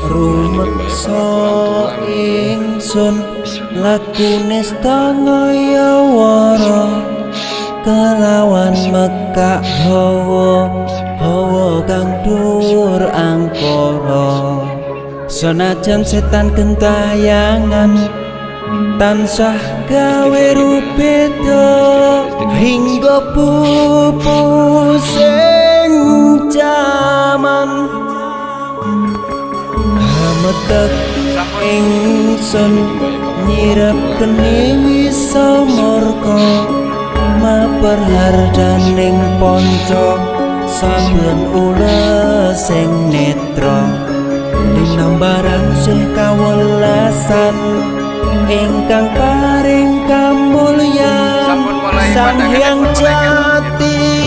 Rumeksa ingsun lakune setengah wara kelawan mekak hawa hawa kang dhuwur angkara. Senajan setan gentayangan tansah gawe rubeda hingga pupus ing jaman. Hametek ingsun nyirep kene wisa murka maper hardaning ponco saben ules sing netra linambaran sih kawelasan ingkang paring kamulyan Sampun mulai Sang pandangan Hyang pun mulai Jati.